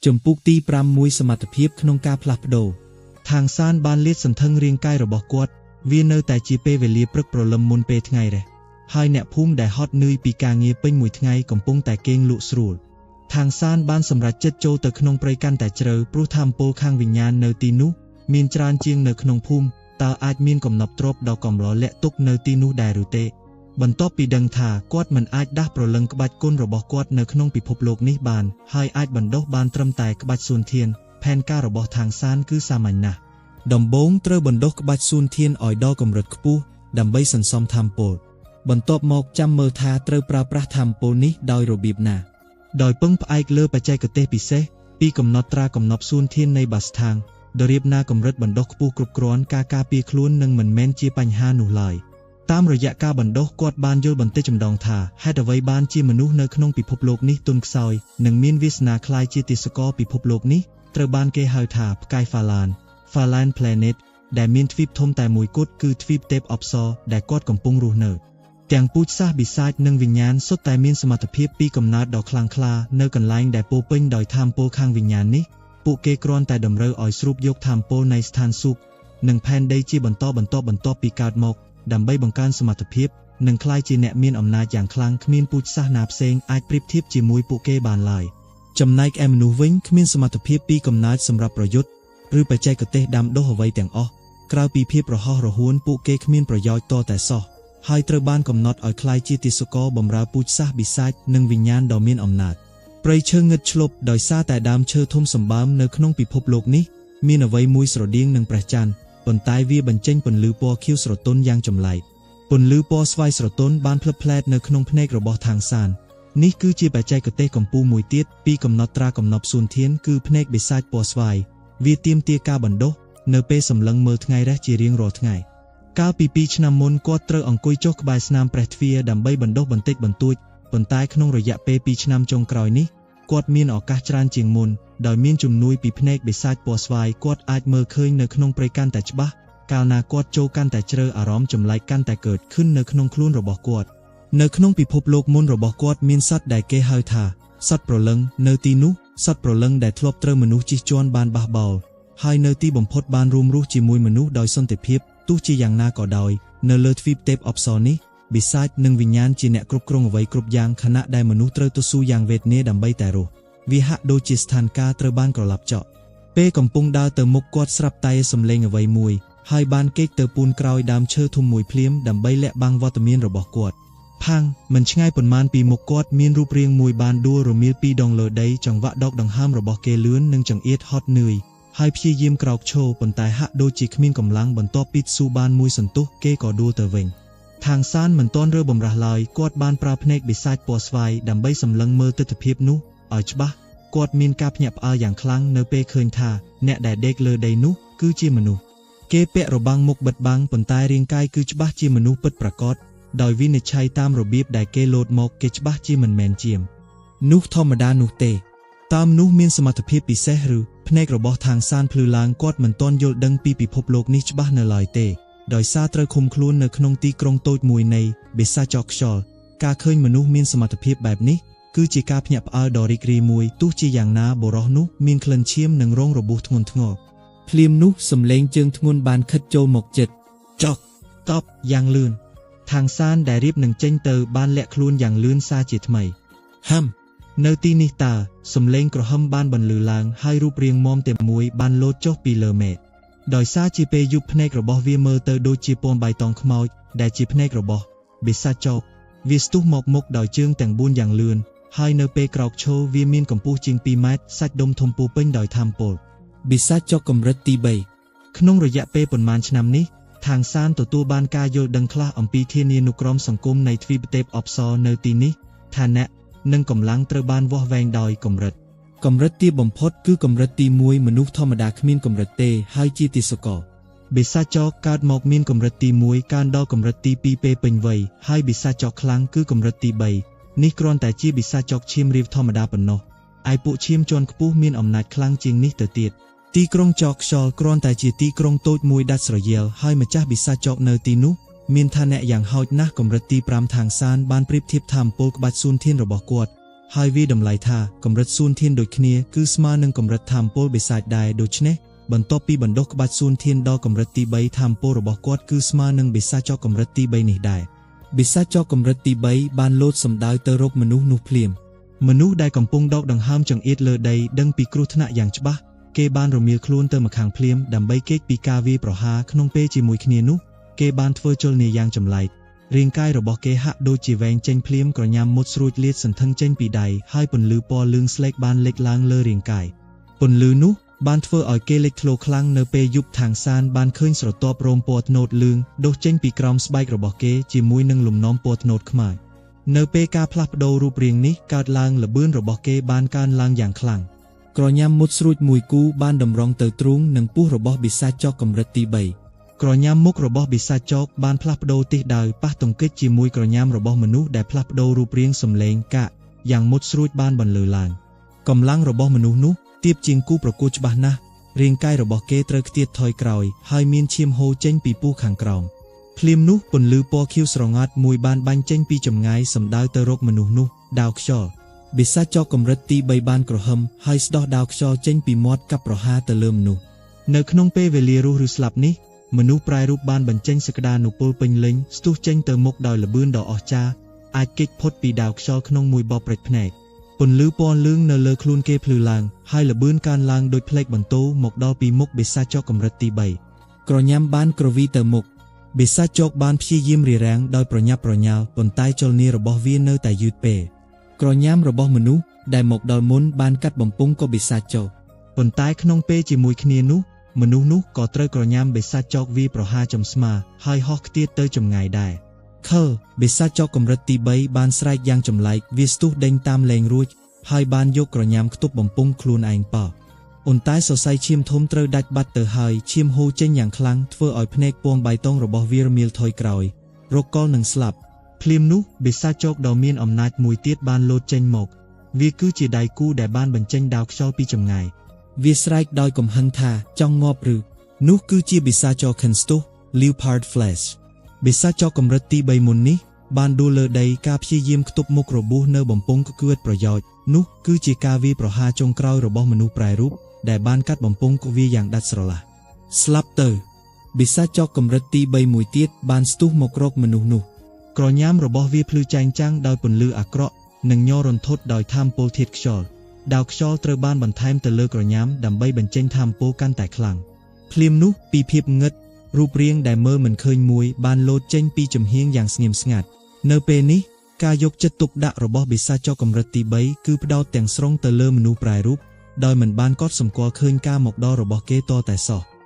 ជំពូកទី5មួយសមត្ថភាពក្នុងការផ្លាស់ប្ដូរ ថាងសានបានលាតសន្ធឹងរាងកាយរបស់គាត់វានៅតែជាពេលវេលាព្រឹកព្រលឹមមុនពេលថ្ងៃរះហើយអ្នកភូមិដែលហត់នឿយពីការងារពេញមួយថ្ងៃកំពុងតែគេងលក់ស្រួលថាងសានបានសម្រេចចិត្តចូលទៅក្នុងព្រៃកាន់តែជ្រៅព្រោះថាមពលខាងវិញ្ញាណនៅទីនោះមានច្រើនជាងនៅក្នុងភូមិតើអាចមានកំណប់ទ្រព្យដ៏កម្រលាក់ទុកនៅទីនោះដែរឬទេបន្ទាប់ពីដឹងថាគាត់មិនអាចដាស់ប្រលឹងក្បាច់គុណរបស់គាត់នៅក្នុងពិភពលោកនេះបានហើយអាចបណ្ដុះបានត្រឹមតែក្បាច់សួនធានផែនការរបស់ថាងសានគឺសាមញ្ញណាស់ដំបូងត្រូវបណ្ដុះក្បាច់សួនធានឲ្យដល់កម្រិតខ្ពស់ដើម្បីសន្សំថាមពលបន្ទាប់មកចាំមើលថាត្រូវប្រើប្រាស់ថាមពលនេះដោយរបៀបណាដោយពឹងផ្អែកលើបច្ចេកទេសពិសេសពីកំណត់ត្រាកំណប់សួនធាននៃបាស្ថាងដរៀបណាកម្រិតបណ្ដុះខ្ពស់គ្រប់គ្រាន់ការការពារខ្លួននឹងមិនមែនជាបញ្ហានោះឡើយតាមរយៈការបណ្ដុះគាត់បានយល់បន្តិចម្ដងថាហេតុអ្វីបានជាមនុស្សនៅក្នុងពិភពលោកនេះទន់ខ្សោយនិងមានវាសនាក្លាយជាទាសករពិភពលោកនេះត្រូវបានគេហៅថាផ្កាយហ្វាឡាន Falan Planet ដែលមានទ្វីបធំតែមួយគត់គឺទ្វីបទេពអប្សរដែលគាត់កំពុងរស់នៅទាំងពូជសាសន៍បិសាចនិងវិញ្ញាណសុទ្ធតែមានសមត្ថភាពពីកំណើតដ៏ខ្លាំងក្លានៅកន្លែងដែលពោរពេញដោយថាមពលខាងវិញ្ញាណនេះពួកគេគ្រាន់តែតម្រូវឲ្យស្រូបយកថាមពលនៃស្ថានសួគ៌និងផែនដីជាបន្តបន្ទាប់បន្ទាប់ពីកើតមកដើម្បីបង្កើនសមត្ថភាពនិងក្លាយជាអ្នកមានអំណាចយ៉ាងខ្លាំងគ្មានពូជសាសន៍ណាផ្សេងអាចប្រៀបធៀបជាមួយពួកគេបានឡើយចំណែកឯមនុស្សវិញគ្មានសមត្ថភាពពីកំណើតសម្រាប់ប្រយុទ្ធឬបច្ចេកទេសដាំដុះអ្វីទាំងអស់ក្រៅពីភាពរហ័សរហួនពួកគេគ្មានប្រយោជន៍តតែសោះហើយត្រូវបានកំណត់ឲ្យក្លាយជាទាសករបម្រើពូជសាសន៍បិសាចនិងវិញ្ញាណដ៏មានអំណាចព្រៃឈើងឹតឆ្លប់ដោយសារតែដើមឈើធំសម្បើមនៅក្នុងពិភពលោកនេះមានអ្វីមួយស្រដៀងនឹងព្រះច័ន្ទប៉ុន្តែវាបញ្ចេញពន្លឺពណ៌ខៀវស្រទន់យ៉ាងចម្លែកពន្លឺពណ៌ស្វាយស្រទន់បានភ្លឹបភ្លែតនៅក្នុងភ្នែករបស់ថាងសាននេះគឺជាបច្ចេកទេសកម្ពូលមួយទៀតពីកំណត់ត្រាកំណប់សួនធានគឺភ្នែកបិសាចពណ៌ស្វាយវាទាមទារការបណ្ដុះនៅពេលសម្លឹងមើលថ្ងៃរះជារៀងរាល់ថ្ងៃកាលពី2ឆ្នាំមុនគាត់ត្រូវអង្គុយចុះក្បែរស្នាមប្រេះទ្វារដើម្បីបណ្ដុះបន្តិចបន្តួចប៉ុន្តែក្នុងរយៈពេល2ឆ្នាំចុងក្រោយនេះគាត់មានឱកាសច្រើនជាងមុនដោយមានជំនួយពីភ្នែកបិសាចពណ៌ស្វាយគាត់អាចមើលឃើញនៅក្នុងព្រៃកាន់តែច្បាស់កាលណាគាត់ចូលកាន់តែជ្រៅអារម្មណ៍ចម្លែកកាន់តែកើតขึ้ននៅក្នុងខ្លួនរបស់គាត់នៅក្នុងពិភពលោកមុនរបស់គាត់មានសត្វដែលគេហៅថាសត្វប្រលឹងនៅទីនោះសត្វប្រលឹងដែលធ្លាប់ត្រូវមនុស្សជិះជាន់បានបះបោរហើយនៅទីបំផុតបានរួមរស់ជាមួយមនុស្សដោយសន្តិភាពទោះជាយ៉ាងណាក៏ដោយនៅលើទ្វីបទេពអប្សរនេះបិសាចនិងវិញ្ញាណជាអ្នកគ្រប់គ្រងអ្វីគ្រប់យ៉ាងខណៈដែលមនុស្សត្រូវទស៊ូយ៉ាងវេទនាដើម្បីតែរស់វាហាក់ដូចជាស្ថានភាពត្រូវបានក្រឡាប់ចក់ពេលកំពុងដើរទៅមុខគាត់ស្រាប់តែសំឡេងអ្វីមួយហើយបានគេចទៅពូនក្រោយដើមឈើធំមួយភ្លាមដើម្បីលាក់បាំងវត្តមានរបស់គាត់ផាំងមិនឆ្ងាយប៉ុន្មានពីមុខគាត់មានរូបរាងមួយបានដួលរមៀលពីរដងលើដីចង្វាក់ដកដង្ហើមរបស់គេលឿននិងចង្អៀតហត់នឿយហើយព្យាយាមក្រោកឈរប៉ុន្តែហាក់ដូចជាគ្មានកម្លាំងបន្ទាប់ពីស៊ូបានមួយសន្ទុះគេក៏ដួលទៅវិញថាងសានមិនទាន់រើបំរាស់ឡើយគាត់បានប្រើភ្នែកបិសាចពណ៌ស្វាយដើម្បីសម្លឹងមើលទិដ្ឋភាពនោះឲ្យច្បាស់គាត់មានការភ្ញាក់ផ្អើលយ៉ាងខ្លាំងនៅពេលឃើញថាអ្នកដែលដេកលើដីនោះគឺជាមនុស្សគេពាក់របាំងមុខបិទបាំងប៉ុន្តែរាងកាយគឺច្បាស់ជាមនុស្សពិតប្រាកដដោយវិនិច្ឆ័យតាមរបៀបដែលគេលោតមកគេច្បាស់ជាមិនមែនជាមនោះធម្មតានោះទេតាមនោះមានសមត្ថភាពពិសេសឬភ្នែករបស់ថាងសានភ្លឺឡើងគាត់មិនទាន់យល់ដឹងពីពិភពលោកនេះច្បាស់នៅឡើយទេដោយសារត្រូវឃុំខ្លួននៅក្នុងទីក្រុងតូចមួយនៃបេសាចកខ្យល់ការឃើញមនុស្សមានសមត្ថភាពបែបនេះគឺជាការភ្ញាក់ផ្អើលដ៏រីករាយមួយទោះជាយ៉ាងណាបុរសនោះមានក្លិនឈាមនិងរងរបួសធ្ងន់ធ្ងរភ្លាមនោះសំឡេងជើងធ្ងន់បានខិតចូលមកចិត្តចុកតបយ៉ាងលឿនថាងសានដែលរៀបនឹងចេញទៅបានលាក់ខ្លួនយ៉ាងលឿនសារជាថ្មីហាំនៅទីនេះតើសំឡេងក្រហមបានបន្លឺឡើងហើយរូបរាងមាំតែមួយបានលោតចុះពីលើមេឃដោយសារជាពេលយប់ភ្នែករបស់វាមើលទៅដូចជាពណ៌បៃតងខ្មោចដែលជាភ្នែករបស់បិសាចចោកវាស្ទុះមកមុខដោយជើងទាំង4យ៉ាងលឿនហើយនៅពេលក្រោកឈរវាមានកម្ពស់ជាង2ម៉ែត្រសាច់ដុំធំពោពេញដោយថាមពលបិសាចចកកម្រិតទី3ក្នុងរយៈពេលប៉ុន្មានឆ្នាំនេះថាងសានទទួលបានការយល់ដឹងខ្លះអំពីធានានុក្រមសង្គមនៃទ្វីបទេពអប្សរនៅទីនេះឋានៈនិងកម្លាំងត្រូវបានវាស់វែងដោយកម្រិតកម្រិតទាបបំផុតគឺកម្រិតទី1មនុស្សធម្មតាគ្មានកម្រិតទេហើយជាទាសករបិសាចចកកើតមកមានកម្រិតទី1កើនដល់កម្រិតទី2ពេលពេញវ័យហើយបិសាចចកខ្លាំងគឺកម្រិតទី3នេះគ្រាន់តែជាបិសាចចកឈាមរាវធម្មតាប៉ុណ្ណោះឯពួកឈាមជាន់ខ្ពស់មានអំណាចខ្លាំងជាងនេះទៅទៀតទីក្រុងចកខ្យល់គ្រាន់តែជាទីក្រុងតូចមួយដាច់ស្រយាលហើយម្ចាស់បិសាចចកនៅទីនោះមានឋានៈយ៉ាងហោចណាស់កម្រិតទី5ថាងសានបានប្រៀបធៀបថាមពលក្បាច់សួនធានរបស់គាត់ ហើយវាតម្លៃថាកម្រិតសួនធានដូចគ្នាគឺស្មើនឹងកម្រិតថាមពលបិសាចដែរដូច្នេះបន្ទាប់ពីបណ្ដុះក្បាច់សួនធានដល់កម្រិតទី3ថាមពលរបស់គាត់គឺស្មើនឹងបិសាចកម្រិតទី3នេះដែរបិសាចកម្រិតទី3បានលោតសម្ដៅទៅរកមនុស្សនោះភ្លាមមនុស្សដែលកំពុងដកដង្ហើមចង្អៀតលើដីដឹងពីគ្រោះថ្នាក់យ៉ាងច្បាស់គេបានរមៀលខ្លួនទៅម្ខាងភ្លាមដើម្បីគេចពីការវាយប្រហារក្នុងពេលជាមួយគ្នានោះគេបានធ្វើចលនាយ៉ាងចម្លែករាងកាយរបស់គេហាក់ដូចជាវែងចេញភ្លាមក្រញាំមុតស្រួចលាតសន្ធឹងចេញពីដៃហើយពន្លឺពណ៌លឿងស្លេកបានលេចឡើងលើរាងកាយពន្លឺនោះបានធ្វើឲ្យគេលេចធ្លោខ្លាំងនៅពេលយប់ថាងសានបានឃើញស្រទាប់រោមពណ៌ត្នោតលឿងដុះចេញពីក្រោមស្បែករបស់គេជាមួយនឹងលំនាំពណ៌ត្នោតខ្មៅនៅពេលការផ្លាស់ប្ដូររូបរាងនេះកើតឡើងល្បឿនរបស់គេបានកើនឡើងយ៉ាងខ្លាំងក្រញាំមុតស្រួចមួយគូបានតម្រង់ទៅទ្រូងនិងពោះរបស់បិសាចចកកម្រិតទី3ក្រញាំមុខរបស់បិសាចចកបានផ្លាស់ប្ដូរទិសដៅប៉ះទង្គិចជាមួយក្រញាំរបស់មនុស្សដែលផ្លាស់ប្ដូររូបរាងសំឡេងកាកយ៉ាងមុតស្រួចបានបន្លឺឡើងកម្លាំងរបស់មនុស្សនោះទៀបជាងគូប្រកួតច្បាស់ណាស់រាងកាយរបស់គេត្រូវខ្ទាតថយក្រោយហើយមានឈាមហូរចេញពីពោះខាងក្រោមភ្លាមនោះពន្លឺពណ៌ខៀវស្រងាត់មួយបានបាញ់ចេញពីចម្ងាយសម្ដៅទៅរកមនុស្សនោះដាវខ្យល់បិសាចចកកម្រិតទី3បានក្រហមហើយស្ដោះដាវខ្យល់ចេញពីមាត់កាប់ប្រហារទៅលើមនុស្សនៅក្នុងពេលវេលារស់ឬស្លាប់នេះមនុស្សប្រែរូបបានបញ្ចេញសក្តានុពលពេញលេញស្ទុះចេញទៅមុខដោយល្បឿនដ៏អស្ចារ្យអាចគេចផុតពីដាវខ្យល់ក្នុងមួយបបព្រិចភ្នែកពន្លឺពណ៌លឿងនៅលើខ្លួនគេភ្លឺឡើងហើយល្បឿនកើនឡើងដូចផ្លេកបន្ទោមកដល់ពីមុខបិសាចចកកម្រិតទី3ក្រញាំបានក្រវីទៅមុខបិសាចចកបានព្យាយាមរារាំងដោយប្រញាប់ប្រញាល់ប៉ុន្តែចលនារបស់វានៅតែយឺតពេកក្រញាំរបស់មនុស្សដែលមកដល់មុនបានកាត់បំពង់ក៏បិសាចចកប៉ុន្តែក្នុងពេលជាមួយគ្នានោះមនុស្សនោះក៏ត្រូវក្រញាំបិសាចចកវាប្រហារចំស្មាហើយហោះខ្ទាតទៅចម្ងាយដែរខលបិសាចចកកម្រិតទី3បានស្រែកយ៉ាងចម្លែកវាស្ទុះដេញតាមលែងរួចហើយបានយកក្រញាំខ្ទប់បំពង់ខ្លួនឯងប៉អន្តែសរសៃឈាមធំត្រូវដាច់បាត់ទៅហើយឈាមហូរចេញយ៉ាងខ្លាំងធ្វើឲ្យភ្នែកពងបៃតងរបស់វារមៀលថយក្រោយរកកលនឹងស្លាប់ភ្លាមនោះបិសាចចកដ៏មានអំណាចមួយទៀតបានលោតចេញមកវាគឺជាដៃគូដែលបានបញ្ចេញដាវខ្យល់ពីចម្ងាយវាស្រែកដោយកំហឹងថាចង់ងាប់ឬនោះគឺជាបិសាចកខិនស្ទុះ Leopard Flash បិសាចកកម្រិតទី3មុននេះបានដួលលើដីការព្យាយាមខ្ទប់មុខរបួសនៅបំពង់គឿតប្រយោជន៍នោះគឺជាការវាយប្រហារចុងក្រោយរបស់មនុស្សប្រែរូបដែលបានកាត់បំពង់វាយ៉ាងដាច់ស្រឡះស្លាប់ទៅបិសាចកកម្រិតទី3មួយទៀតបានស្ទុះមករកមនុស្សនោះក្រញាំរបស់វាភ្លឺចែងចាំងដោយពន្លឺអាក្រក់និងញ័ររន្ធត់ដោយថាមពលធាតុខ្យល់ដាវខ្យល់ត្រូវបានបន្ថែមទៅលើក្រញាំដើម្បីបញ្ចេញថាមពលកាន់តែខ្លាំងភ្លាមនោះពីភាពងឹតរូបរាងដែលមើលមិនឃើញមួយបានលោតចេញពីចំហៀងយ៉ាងស្ងៀមស្ងាត់នៅពេលនេះការយកចិត្តទុកដាក់របស់បិសាចកកម្រិតទី3គឺផ្ដោតទាំងស្រុងទៅលើមនុស្សប្រែរូបដោយមិនបានកត់សម្គាល់ឃើញការមកដល់របស់គេតតែសោះ។